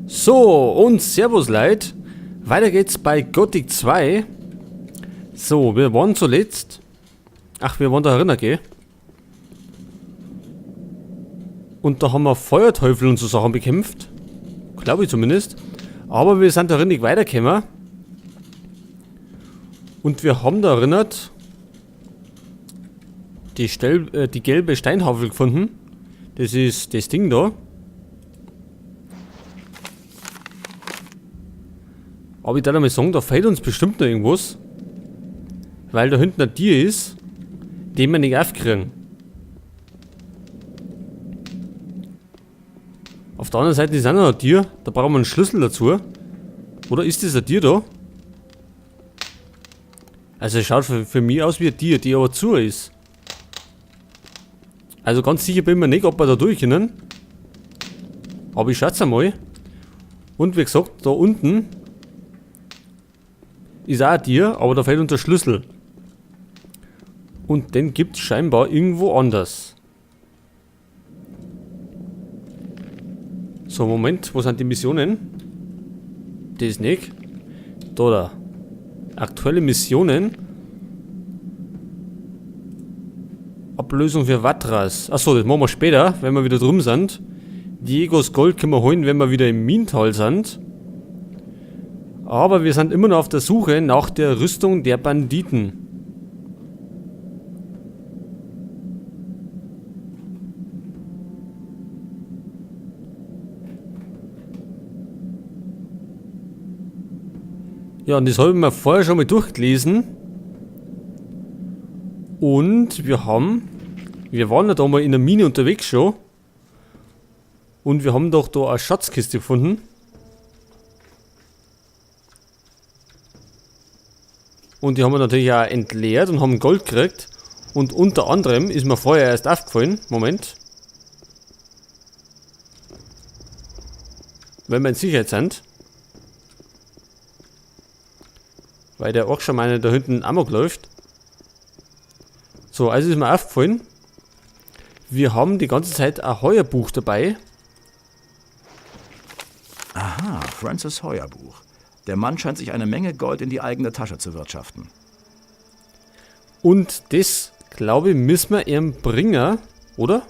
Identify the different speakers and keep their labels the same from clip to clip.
Speaker 1: So, und Servus Leute. Weiter geht's bei Gothic 2. So, wir waren zuletzt. Ach, wir waren da erinnert, gell? Und da haben wir Feuerteufel und so Sachen bekämpft. Glaube ich zumindest. Aber wir sind darin nicht weitergekommen. Und wir haben da erinnert die gelbe Steintafel gefunden. Das ist das Ding da. Aber ich darf mal sagen, da fehlt uns bestimmt noch irgendwas. Weil da hinten ein Tier ist, den wir nicht aufkriegen. Auf der anderen Seite ist auch noch ein Tier, da brauchen wir einen Schlüssel dazu. Oder ist das ein Tier da? Also es schaut für mich aus wie ein Tier, die aber zu ist. Also ganz sicher bin ich mir nicht, ob wir da durch können. Aber ich schätze mal. Und wie gesagt, da unten ist auch ein Tier, aber da fehlt uns der Schlüssel. Und den gibt's scheinbar irgendwo anders. So, Moment, wo sind die Missionen? Das ist nicht. Da, da. Aktuelle Missionen. Ablösung für Vatras. Achso, das machen wir später, wenn wir wieder drum sind. Diegos Gold können wir holen, wenn wir wieder im Minental sind. Aber wir sind immer noch auf der Suche nach der Rüstung der Banditen. Ja, und das habe ich mir vorher schon mal durchgelesen. Und wir waren ja da mal in der Mine unterwegs schon. Und wir haben doch da eine Schatzkiste gefunden. Und die haben wir natürlich auch entleert und haben Gold gekriegt. Und unter anderem ist mir vorher erst aufgefallen, Moment. Wenn wir in Sicherheit sind. Weil der Orkschamane da hinten amok läuft. So, also ist mir aufgefallen, wir haben die ganze Zeit ein Heuerbuch dabei.
Speaker 2: Aha, Francis Heuerbuch. Der Mann scheint sich eine Menge Gold in die eigene Tasche zu wirtschaften.
Speaker 1: Und das, glaube ich, müssen wir ihm bringen, oder?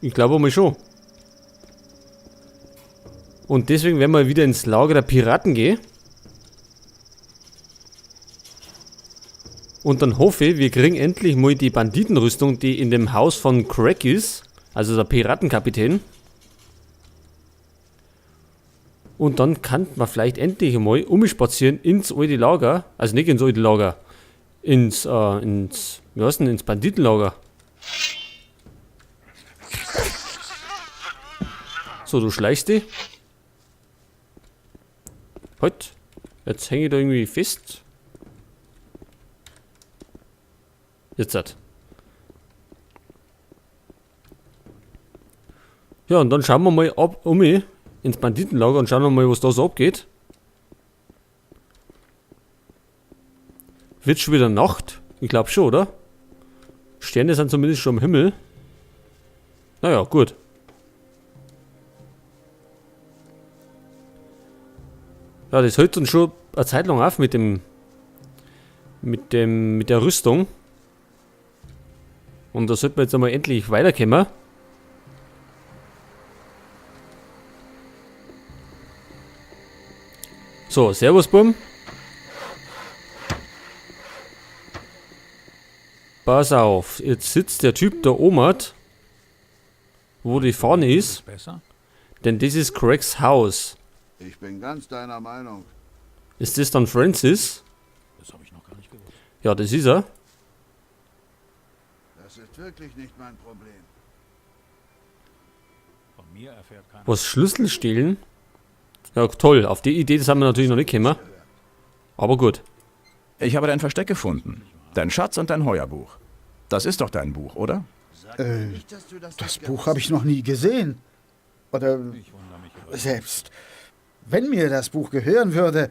Speaker 1: Ich glaube mal schon. Und deswegen werden wir wieder ins Lager der Piraten gehen. Und dann hoffe ich, wir kriegen endlich mal die Banditenrüstung, die in dem Haus von Craig ist, also der Piratenkapitän. Und dann kann man vielleicht endlich mal umspazieren ins alte Lager, also nicht ins alte Lager, ins, wie heißt denn, ins Banditenlager. So, du schleichst dich. Halt, jetzt hänge ich da irgendwie fest. Jetzt hat. Ja, und dann schauen wir mal ab, um mich ins Banditenlager und schauen wir mal, was da so abgeht. Wird schon wieder Nacht? Ich glaub schon, oder? Sterne sind zumindest schon am Himmel. Naja, gut. Ja, das hält uns schon eine Zeit lang auf mit der Rüstung. Und da sollten wir jetzt einmal endlich weiterkommen. So, servus, Bum. Pass auf, jetzt sitzt der Typ da oben, wo die Fahne ist.
Speaker 3: Ist besser?
Speaker 1: Denn das ist Craigs Haus.
Speaker 4: Ich bin ganz deiner Meinung.
Speaker 1: Ist das dann Francis?
Speaker 3: Das hab ich noch gar nicht gewusst.
Speaker 1: Ja, das ist er.
Speaker 4: Das ist wirklich nicht mein Problem.
Speaker 3: Von mir erfährt keiner.
Speaker 1: Was, Schlüssel stehlen? Ja, toll. Auf die Idee, das haben wir natürlich noch nicht gekommen. Aber gut.
Speaker 2: Ich habe dein Versteck gefunden. Dein Schatz und dein Heuerbuch. Das ist doch dein Buch, oder?
Speaker 5: Das Buch habe ich noch nie gesehen. Oder selbst wenn mir das Buch gehören würde,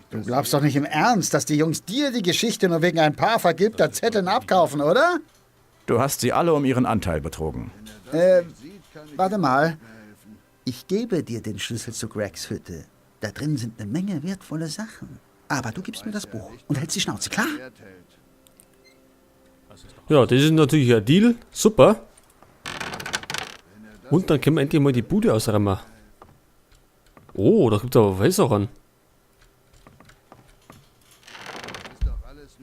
Speaker 5: du glaubst doch nicht im Ernst, dass die Jungs dir die Geschichte nur wegen ein paar vergilbter Zetteln abkaufen, oder?
Speaker 2: Du hast sie alle um ihren Anteil betrogen.
Speaker 5: Warte mal.
Speaker 6: Ich gebe dir den Schlüssel zu Gregs Hütte. Da drin sind eine Menge wertvolle Sachen. Aber du gibst mir das Buch und hältst die Schnauze, klar?
Speaker 1: Ja, das ist natürlich ein Deal. Super. Und dann können wir endlich mal die Bude ausräumen. Oh, da gibt es aber Sachen.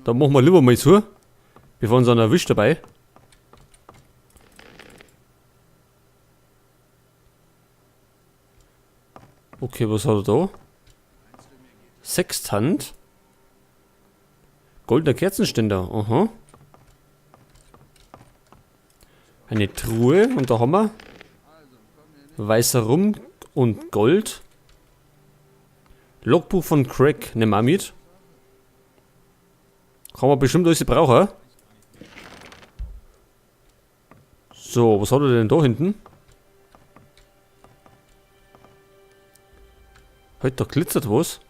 Speaker 1: Da machen wir lieber mal zu. Bevor uns einer erwischt dabei. Okay, was hat er da? Sextant. Goldener Kerzenständer. Aha. Eine Truhe. Und da haben wir weißer Rum und Gold. Logbuch von Craig. Nehmen wir mit. Kann man bestimmt alles brauchen. So, was hat er denn da hinten? Halt, da glitzert was.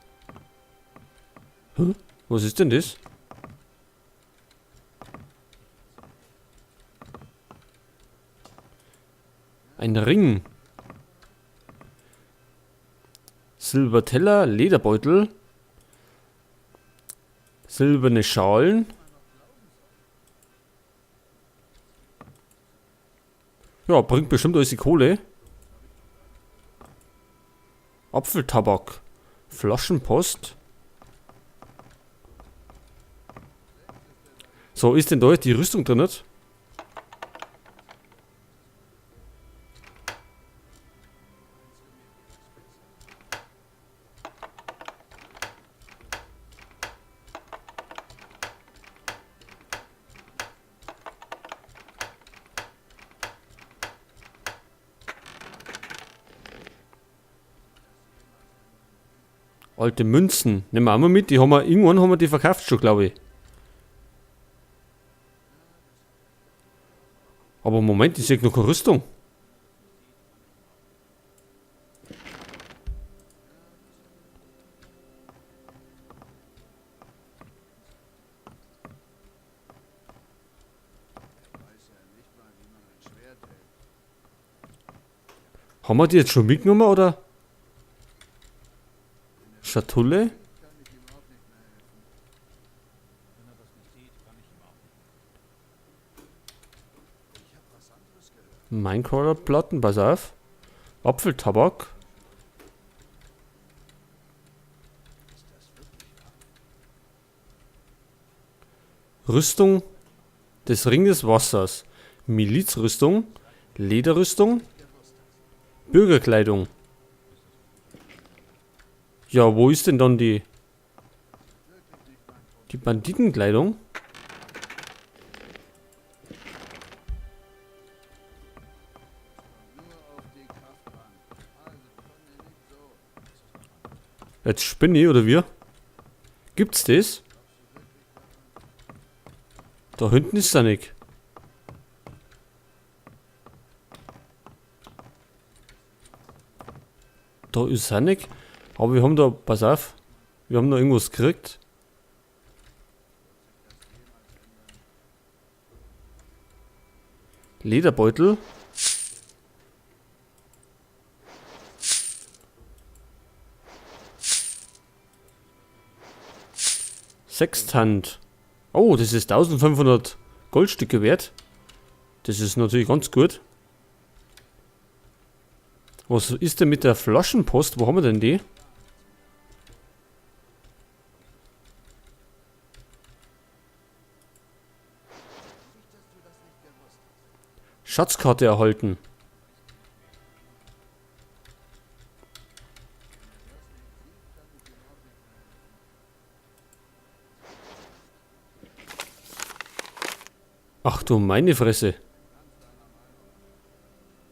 Speaker 1: Hä? Was ist denn das? Ein Ring. Silberteller, Lederbeutel. Silberne Schalen. Ja, bringt bestimmt alles die Kohle. Apfeltabak. Flaschenpost. So, ist denn da jetzt die Rüstung drin? Nicht? Alte Münzen. Nehmen wir auch mal mit. Die haben wir, irgendwann haben wir die verkauft schon, glaube ich. Aber Moment, ich sehe noch keine Rüstung. Haben wir die jetzt schon mitgenommen, oder? Schatulle? Minecrawler-Platten, pass auf. Apfeltabak. Rüstung des Ring des Wassers. Milizrüstung. Lederrüstung. Bürgerkleidung. Ja, wo ist denn dann die Banditenkleidung? Jetzt spinne ich, oder wir? Gibt's das? Da hinten ist er nicht. Da ist er nicht. Aber wir haben da, pass auf, wir haben da irgendwas gekriegt. Lederbeutel. Sextant. Oh, das ist 1500 Goldstücke wert. Das ist natürlich ganz gut. Was ist denn mit der Flaschenpost? Wo haben wir denn die? Schatzkarte erhalten. Ach du meine Fresse.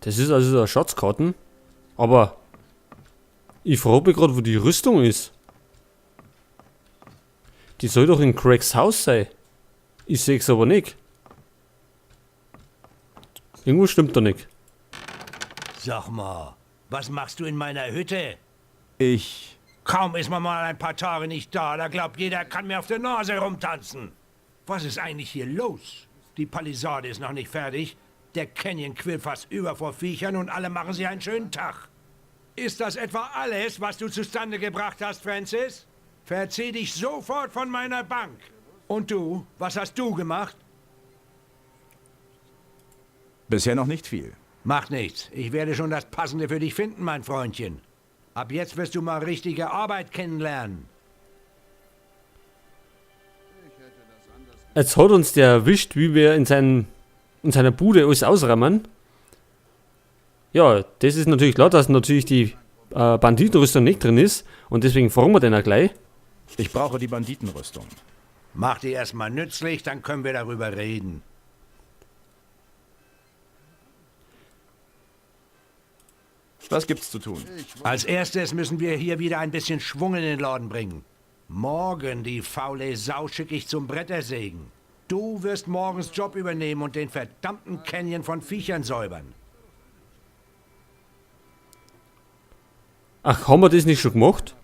Speaker 1: Das ist also eine Schatzkarten. Aber ich frage mich gerade, wo die Rüstung ist. Die soll doch in Craigs Haus sein. Ich seh's aber nicht. Irgendwo stimmt da nicht.
Speaker 7: Sag mal, was machst du in meiner Hütte?
Speaker 2: Ich...
Speaker 7: Kaum ist man mal ein paar Tage nicht da, da glaubt jeder, kann mir auf der Nase rumtanzen. Was ist eigentlich hier los? Die Palisade ist noch nicht fertig. Der Canyon quillt fast über vor Viechern und alle machen sich einen schönen Tag. Ist das etwa alles, was du zustande gebracht hast, Francis? Verzieh dich sofort von meiner Bank. Und du, was hast du gemacht?
Speaker 2: Bisher noch nicht viel.
Speaker 7: Macht nichts. Ich werde schon das Passende für dich finden, mein Freundchen. Ab jetzt wirst du mal richtige Arbeit kennenlernen.
Speaker 1: Jetzt hat uns der erwischt, wie wir in seiner Bude alles ausräumen. Ja, das ist natürlich klar, dass natürlich die Banditenrüstung nicht drin ist. Und deswegen fragen wir den auch gleich.
Speaker 2: Ich brauche die Banditenrüstung.
Speaker 7: Mach die erstmal nützlich, dann können wir darüber reden.
Speaker 2: Was gibt's zu tun?
Speaker 7: Als erstes müssen wir hier wieder ein bisschen Schwung in den Laden bringen. Morgen, die faule Sau, schicke ich zum Brettersägen. Du wirst morgens Job übernehmen und den verdammten Canyon von Viechern säubern.
Speaker 1: Ach, haben wir das nicht schon gemacht?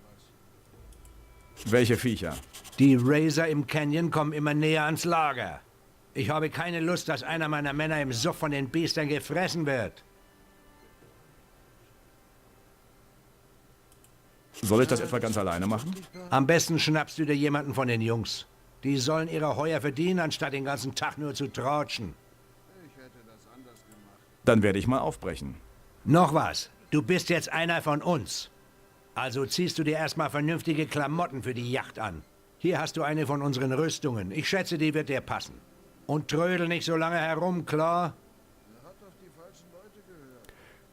Speaker 2: Welche Viecher?
Speaker 7: Die Razor im Canyon kommen immer näher ans Lager. Ich habe keine Lust, dass einer meiner Männer im Suff von den Biestern gefressen wird.
Speaker 2: Soll ich das etwa ganz alleine machen?
Speaker 7: Am besten schnappst du dir jemanden von den Jungs. Die sollen ihre Heuer verdienen, anstatt den ganzen Tag nur zu tratschen.
Speaker 2: Dann werde ich mal aufbrechen.
Speaker 7: Noch was. Du bist jetzt einer von uns. Also ziehst du dir erstmal vernünftige Klamotten für die Yacht an. Hier hast du eine von unseren Rüstungen. Ich schätze, die wird dir passen. Und trödel nicht so lange herum, klar?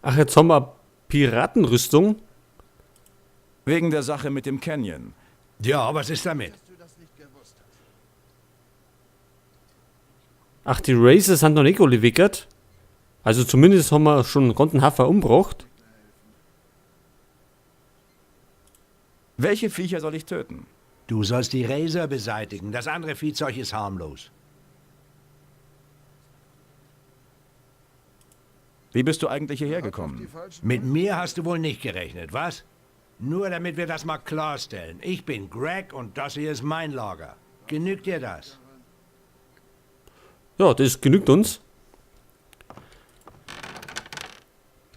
Speaker 1: Ach, jetzt haben wir Piratenrüstung.
Speaker 2: Wegen der Sache mit dem Canyon.
Speaker 7: Ja, was ist damit?
Speaker 1: Ach, die Razors sind noch nicht alle wickert. Also zumindest haben wir schon einen ganzen Haufen umgebracht.
Speaker 2: Welche Viecher soll ich töten?
Speaker 7: Du sollst die Razor beseitigen. Das andere Viehzeug ist harmlos.
Speaker 2: Wie bist du eigentlich hierher gekommen?
Speaker 7: Mit mir hast du wohl nicht gerechnet, was? Nur damit wir das mal klarstellen. Ich bin Greg und das hier ist mein Lager. Genügt dir das?
Speaker 1: Ja, das genügt uns.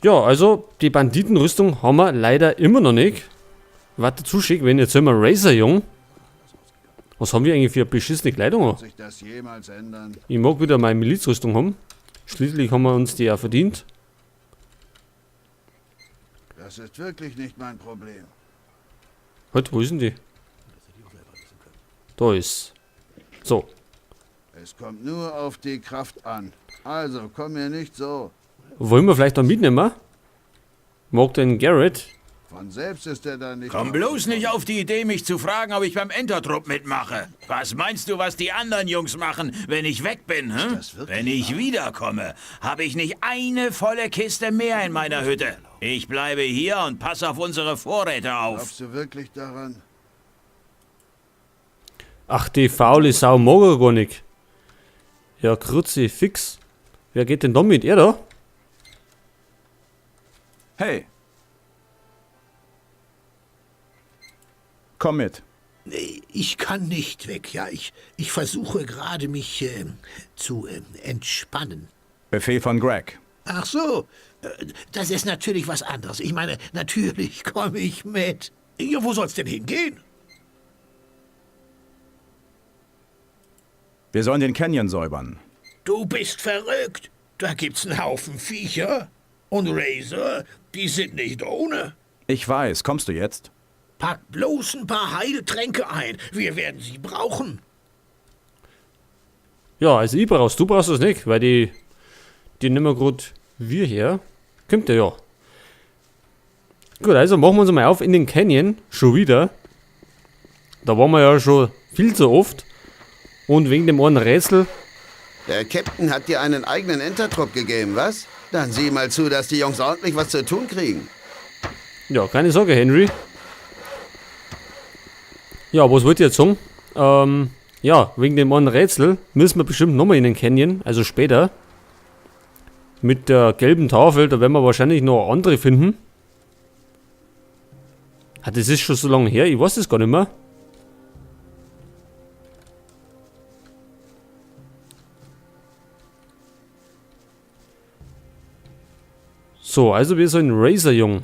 Speaker 1: Ja, also die Banditenrüstung haben wir leider immer noch nicht. Warte zu schick, wenn jetzt sind wir Razor, Jung. Was haben wir eigentlich für beschissene Kleidung?
Speaker 4: Sich das jemals ändern?
Speaker 1: Ich mag wieder meine Milizrüstung haben. Schließlich haben wir uns die ja verdient.
Speaker 4: Das ist wirklich nicht mein Problem.
Speaker 1: Halt, wo ist denn die? Da ist. So.
Speaker 4: Es kommt nur auf die Kraft an. Also, komm mir nicht so.
Speaker 1: Wollen wir vielleicht noch mitnehmen? Mag den Garrett?
Speaker 4: Von selbst ist er da nicht.
Speaker 8: Komm bloß nicht auf die Idee, mich zu fragen, ob ich beim Entertrupp mitmache. Was meinst du, was die anderen Jungs machen, wenn ich weg bin? Hm? Wenn ich wiederkomme, habe ich nicht eine volle Kiste mehr in meiner Hütte. Ich bleibe hier und passe auf unsere Vorräte auf.
Speaker 4: Glaubst du wirklich daran?
Speaker 1: Ach, die faule Sau mag er gar nicht. Ja, Kruzifix. Wer geht denn da mit? Er da?
Speaker 2: Hey. Komm mit.
Speaker 9: Ich kann nicht weg, ja. Ich versuche gerade, mich zu entspannen.
Speaker 2: Befehl von Greg.
Speaker 9: Ach so, das ist natürlich was anderes. Ich meine, natürlich komme ich mit. Ja, wo soll's denn hingehen?
Speaker 2: Wir sollen den Canyon säubern.
Speaker 9: Du bist verrückt. Da gibt's einen Haufen Viecher. Und Razor, die sind nicht ohne.
Speaker 2: Ich weiß. Kommst du jetzt?
Speaker 9: Pack bloß ein paar Heiltränke ein. Wir werden sie brauchen.
Speaker 1: Ja, also ich brauch's. Du brauchst es nicht, weil die nehmen wir grad wir her. Kommt der ja. Gut, also machen wir uns mal auf in den Canyon. Schon wieder. Da waren wir ja schon viel zu oft. Und wegen dem einen Rätsel.
Speaker 4: Der Captain hat dir einen eigenen Entertrupp gegeben, was? Dann sieh mal zu, dass die Jungs ordentlich was zu tun kriegen.
Speaker 1: Ja, keine Sorge, Henry. Ja, was wollt ihr jetzt sagen? Ja, wegen dem einen Rätsel müssen wir bestimmt nochmal in den Canyon, also später. Mit der gelben Tafel, da werden wir wahrscheinlich noch andere finden. Ah, das ist schon so lange her, ich weiß das gar nicht mehr. So, also wir sollen Razor Jung.